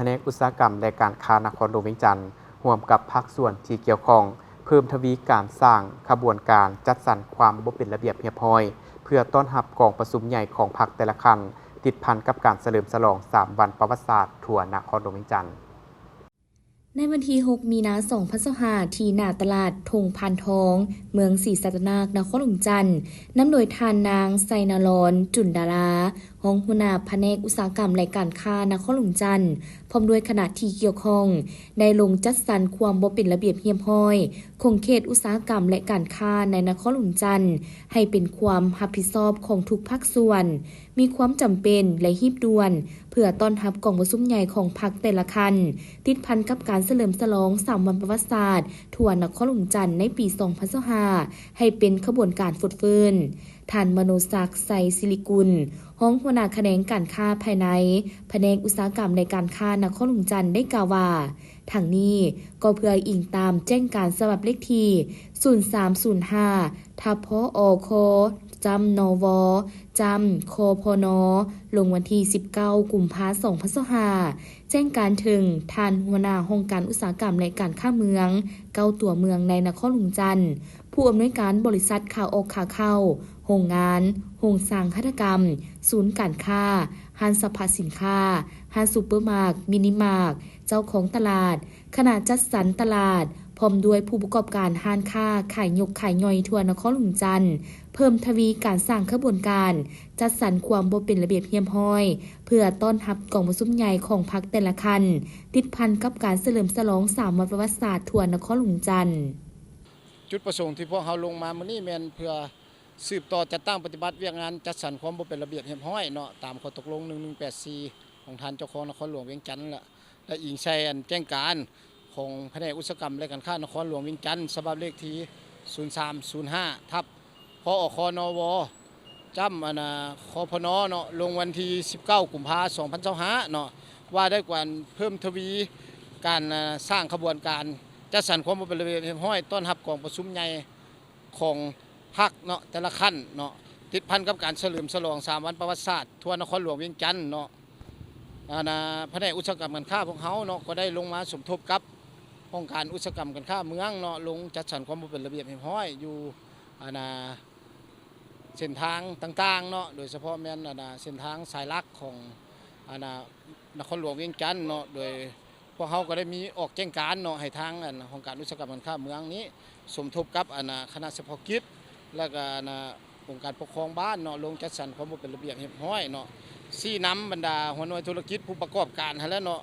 ະແນກອຸດສາຫະກຳ ແລະ ການຄ້ານະຄອນຫຼວງວຽງຈັນ ຮ່ວມກັບພາກສ່ວນທີ່ກ່ຽວຂ້ອງ ເພີ່ມທະວີການສ້າງຂະບວນການຈັດສັນຄວາມບໍ່ເປັນລະບຽບຮຽບຮ້ອຍ ເພື່ອຕ້ອນຮັບກອງປະຊຸມໃຫຍ່ຂອງພັກແຕ່ລະຂັ້ນ ຕິດພັນກັບການສະເຫຼີມສະຫຼອງສາມວັນປະຫວັດສາດທົ່ວນະຄອນຫຼວງວຽງຈັນ. ໃນວັນທີຫົກ ມີນາ ສອງພັນຊາວຫ້າ ທີ່ໜ້າຕະຫຼາດທົ່ງພານທອງ ເມືອງສີສັດຕະນາກ ນະຄອນຫຼວງວຽງຈັນ, ນຳໂດຍທ່ານນາງ ໄຊນາລອນ ຈຸນດາລາ ຮອງຫົວໜ້າພະແນກອຸດສາຫະກຳ ແລະ ການຄ້ານະຄອນຫຼວງວຽງຈັນ ພ້ອມດ້ວຍຄະນະທີ່ກ່ຽວຂ້ອງ ໄດ້ລົງຈັດສັນຄວາມບໍ່ເປັນລະບຽບຮຽບຮ້ອຍ ຂົງເຂດອຸດສາຫະກຳ ແລະ ການຄ້າໃນນະຄອນຫຼວງວຽງຈັນ ໃຫ້ເປັນຄວາມຮັບຜິດຊອບຂອງທຸກພາກສ່ວນ, ມີຄວາມຈຳເປັນ ແລະ ຮີບດ່ວນ ເພື່ອຕ້ອນຮັບກອງປະຊຸມໃຫຍ່ຂອງພັກແຕ່ລະຂັ້ນ ຕິດພັນກັບການສະເຫຼີມສະຫຼອງສາມວັນປະຫວັດສາດທົ່ວນະຄອນຫຼວງວຽງຈັນໃນປີສອງພັນຊາວຫ້າ ໃຫ້ເປັນຂະບວນການຟົດຟື້ນ. ທ່ານ ມະໂນສັກ ໄຊສິລິກຸນ ຮອງຫົວໜ້າຂະແໜງການຄ້າພາຍໃນ ພະແນກອຸດສາຫະກຳ ແລະ ການຄ້ານະຄອນຫຼວງວຽງຈັນ ໄດ້ກ່າວວ່າ ທັງນີ້ກໍເພື່ອອີງຕາມແຈ້ງການສະບັບເລກທີ ສູນສາມສູນຫ້າ ທັບ ພອ ຄ ຈ້ຳ ນວ ຈ້ຳ ຄພນ ລົງວັນທີສິບເກົ້າ ກຸມພາ ສອງພັນຊາວຫ້າ ແຈ້ງການເຖິງທ່ານຫົວໜ້າຫ້ອງການອຸດສາຫະກຳ ແລະ ການຄ້າເມືອງ ເກົ້າຕົວເມືອງໃນນະຄອນຫຼວງວຽງຈັນ, ຜູ້ອຳນວຍການບໍລິສັດຂາອອກຂາເຂົ້າ, ໂຮງງານ, ໂຮງສ້າງຫັດຖະກຳ, ສູນການຄ້າ, ຮ້ານສັບພະສິນຄ້າ, ຮ້ານຊຸບເປີມາກ, ມິນິມາກ, ເຈົ້າຂອງຕະຫຼາດ, ຄະນະຈັດສັນຕະຫຼາດ ພ້ອມດ້ວຍຜູ້ປະກອບການຮ້ານຄ້າຂາຍຍົກຂາຍຍ່ອຍທົ່ວນະຄອນຫຼວງວຽງຈັນ ເພີ່ມທະວີການສ້າງຂະບວນການຈັດສັນຄວາມບໍ່ເປັນລະບຽບຮຽບຮ້ອຍ ເພື່ອຕ້ອນຮັບກອງປະຊຸມໃຫຍ່ຂອງພັກແຕ່ລະຂັ້ນ ຕິດພັນກັບການສະເຫຼີມສະຫຼອງສາມວັນປະຫວັດສາດທົ່ວນະຄອນຫຼວງວຽງຈັນ. ຈຸດປະສົງທີ່ພວກເຮົາລົງມາມື້ນີ້ແມ່ນເພື່ອສືບຕໍ່ຈັດຕັ້ງປະຕິບັດວຽກງານຈັດສັນຄວາມບໍ່ເປັນລະບຽບຮຽບຮ້ອຍເນາະ ຕາມຂໍ້ຕົກລົງໜຶ່ງໜຶ່ງແປດສີ່ ຂອງທ່ານເຈົ້າຄອງນະຄອນຫຼວງວຽງຈັນ ແລະ ແລະ ອີງໃສ່ອັນແຈ້ງການຂອງພະແນກອຸດສາຫະກຳ ແລະ ການຄ້ານະຄອນຫຼວງວຽງຈັນ ສະບັບເລກທີສູນສາມສູນຫ້າ ທັບ ພອຄນວ ຈ້ຳ ອັນນາ ຄພນ ເນາະ ລົງວັນທີສິບເກົ້າ ກຸມພາ ສອງພັນຊາວຫ້າ ເນາະ ວ່າດ້ວຍການເພີ່ມທະວີການ ອ່າ ສ້າງຂະບວນການຈັດສັນຄວາມບໍ່ເປັນລະບຽບຮຽບຮ້ອຍ ຕ້ອນຮັບກອງປະຊຸມໃຫຍ່ຂອງພັກເນາະ ແຕ່ລະຂັ້ນເນາະ ຕິດພັນກັບການສະເຫຼີມສະຫຼອງສາມວັນປະຫວັດສາດທົ່ວນະຄອນຫຼວງວຽງຈັນເນາະ. ອັນນາ ພະແນກອຸດສາຫະກຳການຄ້າພວກເຮົາເນາະ ກໍໄດ້ລົງມາສົມທົບກັບຫ້ອງການອຸດສາຫະກຳການຄ້າເມືອງເນາະ ລົງຈັດສັນຄວາມບໍ່ເປັນລະບຽບຮຽບຮ້ອຍຢູ່ ອັນນາ ເສັ້ນທາງຕ່າງໆເນາະ ໂດຍສະເພາະແມ່ນ ອັນນາ ເສັ້ນທາງສາຍຫຼັກຂອງ ອັນນາ ນະຄອນຫຼວງວຽງຈັນເນາະ ໂດຍພວກເຮົາກໍໄດ້ມີອອກແຈ້ງການເນາະ ໃຫ້ທາງ ອັນ ຫ້ອງການອຸດສາຫະກຳການຄ້າເມືອງນີ້ ສົມທົບກັບ ອັນນາ ຄະນະສະເພາະກິດ ແລ້ວກໍ ອັນນາ ອົງການປົກຄອງບ້ານເນາະ ລົງຈັດສັນຄວາມບໍ່ເປັນລະບຽບຮຽບຮ້ອຍເນາະ ຊີ້ນຳບັນດາຫົວໜ່ວຍທຸລະກິດ ຜູ້ປະກອບການຫັ້ນແຫຼະເນາະ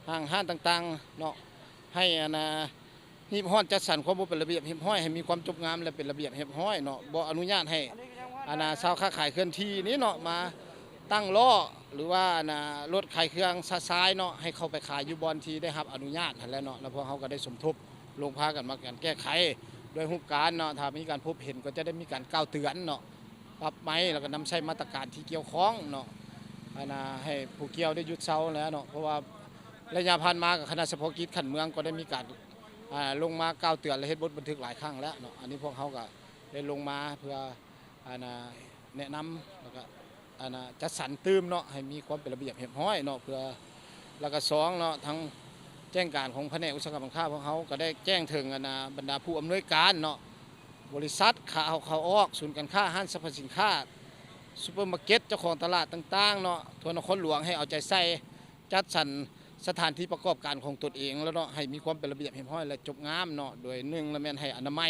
ຫ້າງຮ້ານຕ່າງໆເນາະ ໃຫ້ ອັນນາ ຮີບຮ້ອນຈັດສັນຄວາມບໍ່ເປັນລະບຽບຮຽບຮ້ອຍ ໃຫ້ມີຄວາມຈົບງາມ ແລະ ເປັນລະບຽບຮຽບຮ້ອຍເນາະ ບໍ່ອະນຸຍາດໃຫ້ ອັນນາ ຊາວຄ້າຂາຍເຄື່ອນທີ່ນີ້ເນາະ ມາຕັ້ງລໍ້ ຫຼືວ່າ ອັນນາ ລົດຂາຍເຄື່ອງຊະຊາຍເນາະ ໃຫ້ເຂົ້າໄປຂາຍຢູ່ບ່ອນທີ່ໄດ້ຮັບອະນຸຍາດຫັ້ນແຫຼະເນາະ ແລ້ວພວກເຮົາກໍໄດ້ສົມທົບ ລົງພາກັນມາການແກ້ໄຂ ດ້ວຍຮູບການເນາະ ຖ້າມີການພົບເຫັນກໍຈະໄດ້ມີການກ່າວເຕືອນເນາະ ປັບໃໝ ແລ້ວກໍນຳໃຊ້ມາດຕະການທີ່ກ່ຽວຂ້ອງເນາະ ອັນນາ ໃຫ້ຜູ້ກ່ຽວໄດ້ຢຸດເຊົາແລ້ວເນາະ ເພາະວ່າໄລຍະຜ່ານມາກໍຄະນະສະເພາະກິດຂັ້ນເມືອງກໍໄດ້ມີການ ອ່າ ລົງມາກ່າວເຕືອນ ແລະ ເຮັດບົດບັນທຶກຫຼາຍຄັ້ງແລ້ວເນາະ ອັນນີ້ພວກເຮົາກໍໄດ້ລົງມາເພື່ອ ອັນນາ ແນະນຳ ແລ້ວກໍ ອັນນາ ຈັດສັນຕື່ມເນາະ ໃຫ້ມີຄວາມເປັນລະບຽບຮຽບຮ້ອຍເນາະ ເພື່ອ ແລ້ວກໍສອງເນາະ ທາງແຈ້ງການຂອງພະແນກອຸດສາຫະກຳການຄ້າພວກເຮົາກໍໄດ້ແຈ້ງເຖິງ ອັນນາ ບັນດາຜູ້ອຳນວຍການເນາະ ບໍລິສັດຂາເຂົ້າຂາອອກ ສູນການຄ້າ ຮ້ານສັບພະສິນຄ້າ ຊຸບເປີມາເກັດ ເຈົ້າຂອງຕະຫຼາດຕ່າງໆເນາະ ທົ່ວນະຄອນຫຼວງ ໃຫ້ເອົາໃຈໃສ່ ຈັດສັນສະຖານທີ່ປະກອບການຂອງຕົນເອງແລ້ວເນາະ ໃຫ້ມີຄວາມເປັນລະບຽບຮຽບຮ້ອຍ ແລະ ຈົບງາມເນາະ ໂດຍໜຶ່ງລະແມ່ນໃຫ້ອະນາໄມ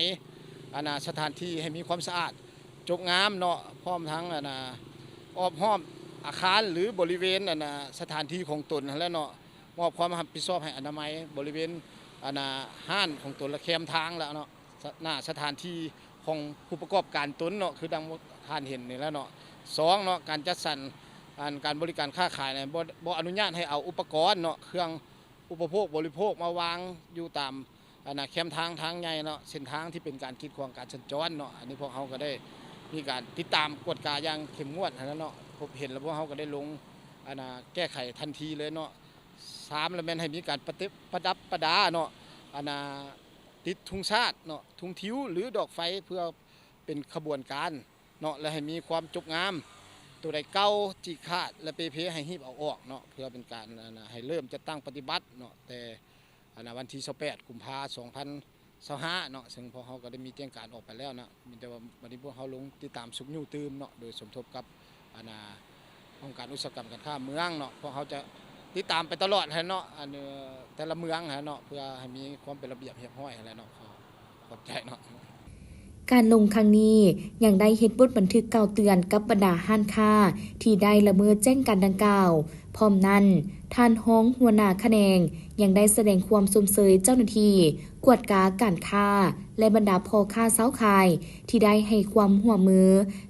ອັນນາ ສະຖານທີ່ໃຫ້ມີຄວາມສະອາດ ຈົບງາມເນາະ ພ້ອມທັງ ອັນນາ ອ້ອມຮອບອາຄານ ຫຼື ບໍລິເວນ ອັນນາ ສະຖານທີ່ຂອງຕົນຫັ້ນແຫຼະເນາະ ມອບຄວາມຮັບຜິດຊອບໃຫ້ອະນາໄມບໍລິເວນ ອັນນາ ຮ້ານຂອງຕົນ ແລະ ແຄມທາງແລ້ວເນາະ ສະ ໜ້າສະຖານທີ່ຂອງຜູ້ປະກອບການຕົນເນາະ ຄືດັ່ງທ່ານເຫັນນີ້ແຫຼະເນາະ. ສອງເນາະ ການຈັດສັນ ອັນ ການບໍລິການຄ້າຂາຍນະ ບໍ່ ບໍ່ອະນຸຍາດໃຫ້ເອົາອຸປະກອນເນາະ ເຄື່ອງອຸປະໂພກບໍລິໂພກມາວາງຢູ່ຕາມ ອັນນາ ແຄມທາງ ທາງໃຫຍ່ເນາະ ເສັ້ນທາງທີ່ເປັນການກີດຂວາງການສັນຈອນເນາະ. ອັນນີ້ພວກເຮົາກໍໄດ້ມີການຕິດຕາມກວດກາຢ່າງເຂັ້ມງວດຫັ້ນແຫຼະເນາະ ພົບເຫັນແລ້ວພວກເຮົາກໍໄດ້ລົງ ອັນນາ ແກ້ໄຂທັນທີເລີຍເນາະ. ສາມລະແມ່ນໃຫ້ມີການປະຕິ ປະດັບປະດາເນາະ ອັນນາ ຕິດທຸງຊາດເນາະ ທຸງທິວ ຫຼື ດອກໄຟ ເພື່ອເປັນຂະບວນການເນາະ ແລະ ໃຫ້ມີຄວາມຈົບງາມ ໂຕໃດເກົ່າທີ່ຂາດ ແລະ ເປ່ເພໃຫ້ຮີບເອົາອອກເນາະ ເພື່ອເປັນການ ອັນນ່າ ໃຫ້ເລີ່ມຈັດຕັ້ງປະຕິບັດເນາະ ແຕ່ ອັນນ່າ ວັນທີຊາວແປດ ກຸມພາ ສອງພັນຊາວຫ້າເນາະ ເຊິ່ງພວກເຮົາກໍໄດ້ມີແຈ້ງການອອກໄປແລ້ວເນາະ ມີແຕ່ວ່າບັດນີ້ພວກເຮົາລົງຕິດຕາມຊຸກຍູ້ຕື່ມເນາະ ໂດຍສົມທົບກັບ ອັນນ່າ ຫ້ອງການອຸດສາຫະກຳການຄ້າເມືອງເນາະ ພວກເຮົາຈະຕິດຕາມໄປຕະຫຼອດຫັ້ນເນາະ ອັນ ແຕ່ລະເມືອງຫັ້ນເນາະ ເພື່ອໃຫ້ມີຄວາມເປັນລະບຽບຮຽບຮ້ອຍຫັ້ນແຫຼະເນາະ. ຂອບໃຈເນາະ. ການລົງຄັ້ງນີ້ຍັງໄດ້ເຮັດບົດບັນທຶກກ່າວເຕືອນກັບບັນດາຮ້ານຄ້າທີ່ໄດ້ລະເມີດແຈ້ງການດັ່ງກ່າວ. ພ້ອມນັ້ນ, ທ່ານຮອງຫົວໜ້າຂະແໜງຍັງໄດ້ສະແດງຄວາມຊົມເຊີຍເຈົ້າໜ້າທີ່ກວດກາການຄ້າ ແລະ ບັນດາພໍ່ຄ້າຊາວຂາຍທີ່ໄດ້ໃຫ້ຄວາມຮ່ວມມື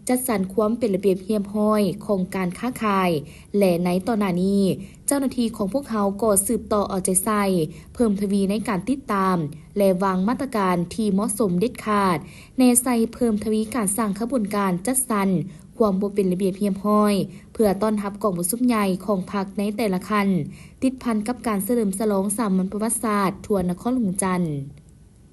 ຈັດສັນຄວາມເປັນລະບຽບຮຽບຮ້ອຍຂອງການຄ້າຂາຍ ແລະ ໃນຕໍ່ໜ້ານີ້ ເຈົ້າໜ້າທີ່ຂອງພວກເຮົາກໍສືບຕໍ່ເອົາໃຈໃສ່ ເພີ່ມທະວີໃນການຕິດຕາມ ແລະ ວາງມາດຕະການທີ່ເໝາະສົມເດັດຂາດ, ແນໃສ່ເພີ່ມທະວີການສ້າງຂະບວນການຈັດສັນຄວາມບໍ່ເປັນລະບຽບຮຽບຮ້ອຍ ເພື່ອຕ້ອນຮັບກອງປະຊຸມໃຫຍ່ຂອງພັກໃນແຕ່ລະຂັ້ນ, ຕິດພັນກັບການສະເຫຼີມສະຫຼອງສາມັນປະຫວັດສາດທົ່ວນະຄອນຫຼວງວຽງຈັນ.